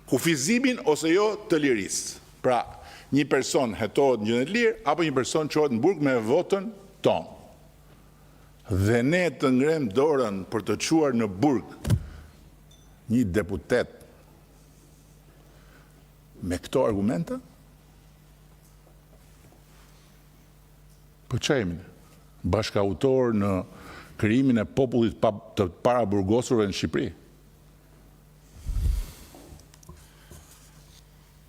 Kufizimin ose jo të lirisë. Pra, një person hetohet në gjendje të lirë apo një person çohet në burg me votën tonë. Dhe ne të ngremë dorën për të çuar në burg një deputet me këto argumenta? Po ça jemi ne? Bashkautorë në krijimin e popullit pa, të paraburgosurve në Shqipëri.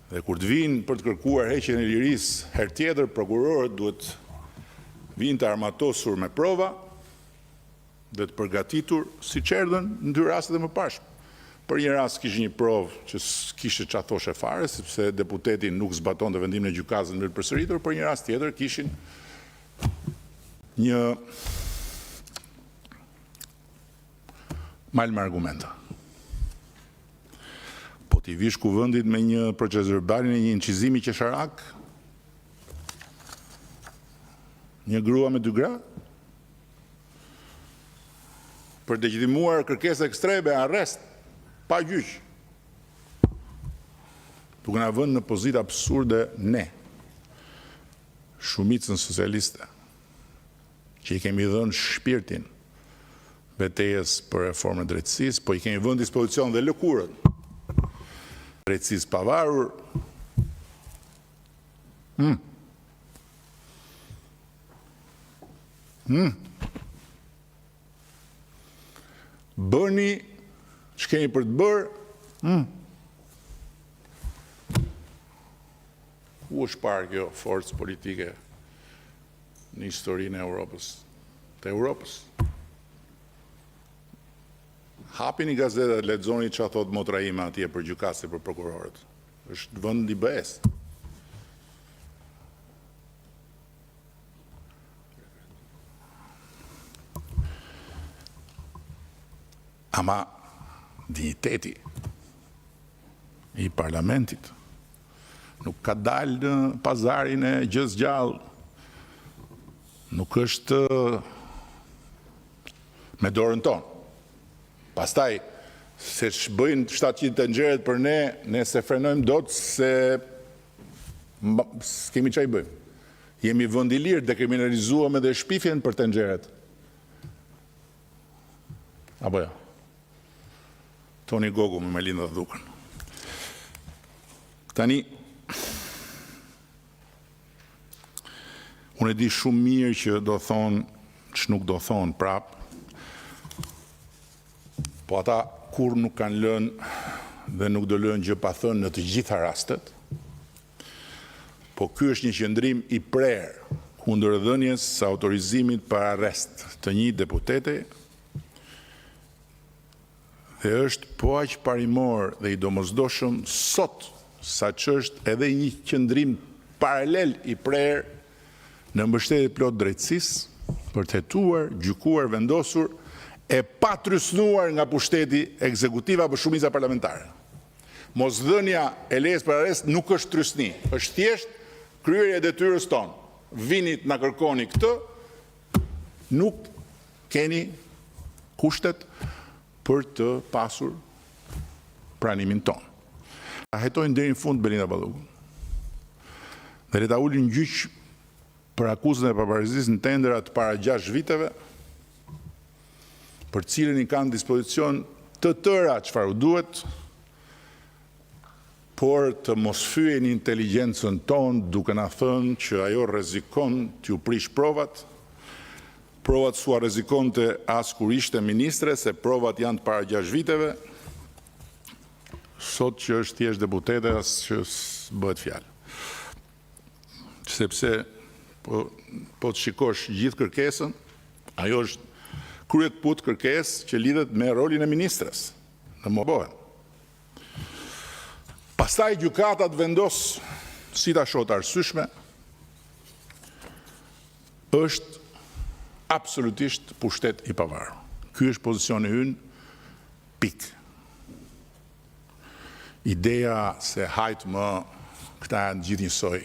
Dhe kur të vijnë për të kërkuar heqjen e lirisë herë tjetër, prokurorët duhet vijnë të armatosur me prova dhe të përgatitur siç erdhën në dy rastet e mëparshme. Për një rast kishin një provë që s'kishte ça thoshe fare, sepse deputeti nuk zbatonte vendimin e gjykatës në mënyrë të përsëritur, për një rast tjetër kishin një mal me argumenta. Po t'i vish kuvendit me një procesverbalin e një incizimi qesharak, një grua me dy gra, për të legjitimuar kërkesë ekstreme, arrest, pa gjyq, duke na vënë në pozitë absurde ne, shumicën socialiste, që i kemi dhënë shpirtin betejës për reformën e drejtësisë, po i kemi vënë dispozicion dhe lëkurën drejtësisë pavarur. Hmm. Hmm. Bëni ç'keni për të bërë. Hmm. Ku është parë kjo forcë politike në historinë e Europës? Të Europës. Hapini gazetat, lexoni ça thotë motra ime atje për gjykatësit për prokurorët. Është vend i BE-së. Ama dinjiteti i parlamentit nuk ka dalë në pazarin e gjësë gjallë. Nuk është me dorën tonë. Pastaj, se ç'bëjnë 700 tenxheret për ne, ne s'e frenojmë dot se s'kemi ça i bëjmë. Jemi vend i lirë, dekriminalizuam edhe shpifjen për tenxheret. Apo jo? Toni Gogu me Majlinda Dhukën. Tani, unë e di shumë mirë që do thonë, ç'nuk do thonë prapë, po ata kurrë nuk kanë lënë dhe nuk do lënë gjë pa thënë në të gjitha rastet, po ky është një qëndrim i prerë kundër dhënies së autorizimit për arrest të një deputete dhe është po aq parimor dhe i domosdoshëm sot sa ç'është edhe një qëndrim paralel i prerë në mbështetje të plotë drejtësisë për të hetuar, gjykuar, vendosur e pa trysnuar nga pushteti ekzekutiv apo shumica parlamentare. Mosdhënia e lejes për arrest nuk është trysni, është thjesht kryerja e detyrës tonë. Vini të na kërkoni këtë, nuk keni kushtet për të pasur pranimin tonë. Ta hetojnë deri në fund Belinda Ballukun. Dhe le ta ulin në gjyq për akuzën e pabarazisë në tendera të para 6 viteve, për të cilën i kanë dispozicion të tëra çfarë u duhet, por të mos fyejnë inteligjencën tonë duke na thënë që ajo rrezikon t'ju prish provat. Provat s'ua rrezikonte as kur ishte ministre, se provat janë të para 6 viteve. Sot që është thjesht deputete, as që s'bëhet fjalë. Sepse po po të shikosh gjithë kërkesën, ajo është kryekëput kërkesë që lidhet me rolin e ministres. Në më bëhen. Pastaj gjykata të vendos si ta shohë të arsyeshme, është absolutisht pushtet i pavarur. Ky është pozicioni ynë, pikë. Ideja se hajt më këta janë gjithë njësoj.